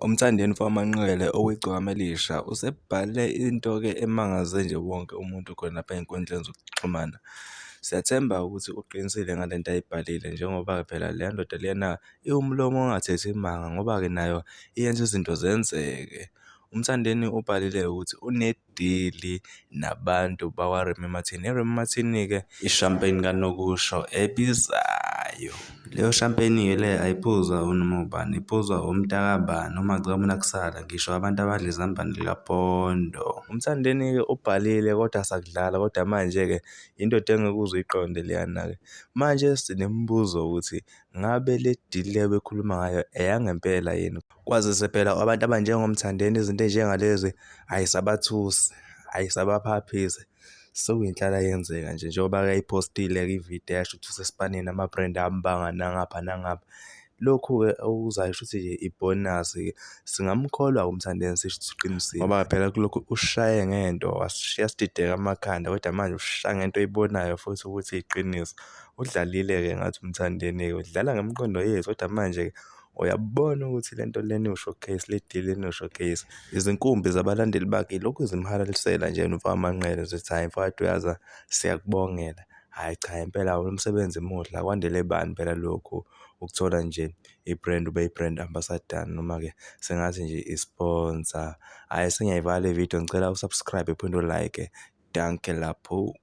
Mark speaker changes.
Speaker 1: UMthandeni Manqele owegcokama elisha usebhale into-ke emangaze nje wonke umuntu khona lapha ey'nkundleni zokuxhumana. Siyathemba ukuthi uqinisile ngale nto ayibhalile njengoba-ke phela leya ndoda lena iwumlomo ongathethi manga ngoba-ke nayo iyenza izinto zenzeke. UMthandeni ubhalile ukuthi une-deal nabantu bakwa-Remy Martin. I-Remy Martin-ke i-champagne kanokusho ebizayo. Leyo champagne-ke le ayiphuzwa unoma ubani, iphuzwa umntakabani noma gcamuna kusala ngisho abantu abadla izambane likapondo. UMthandeni-ke ubhalile kodwa sakudlala kodwa manje-ke indoda engeke uze uyiqonde leyana-ke. Manje sinemibuzo ukuthi ngabe le deal le bekhuluma ngayo eyangempela yini? Kwazise phela abantu abanjengoMthandeni izinto ey'njengalezi ayisabathusi, ayisabaphaphisi. Sekuyinhlala yenzeka nje njengoba-ke ayiphostile-ke ividiyo yasho ukuthi usesipanini ama-brand ambanga nangapha nangapha. Lokhu-ke okuzayo shuthi nje ibhonasi-ke. Singamkholwa uMthandeni sisho ukuthi uqinisile ngoba phela kulokhu ushaye ngento wasishiya sidideke amakhanda kodwa manje ushaya ngento oyibonayo futhi ukuthi iyiqiniso. Udlalile-ke ngathi uMthandeni-ke udlala ngemiqondo yethu kodwa manje-ke uyabona ukuthi le nto lena iwu-showcase, le deal lena iwu-showcase. Izinkumbi zabalandeli bakhe yilokhu zimhalalisela nje yena Manqele zithi hhayi mfowethu uyazi siyakubongela. Hhayi cha impela lo msebenzi muhle akwandele bani phela lokhu ukuthola nje i-brand ube i-brand ambassador noma-ke sengathi nje i-sponsor. Hhayi sengiyayivala le video ngicela u-subscribe uphinde u-like. Dankie lapho.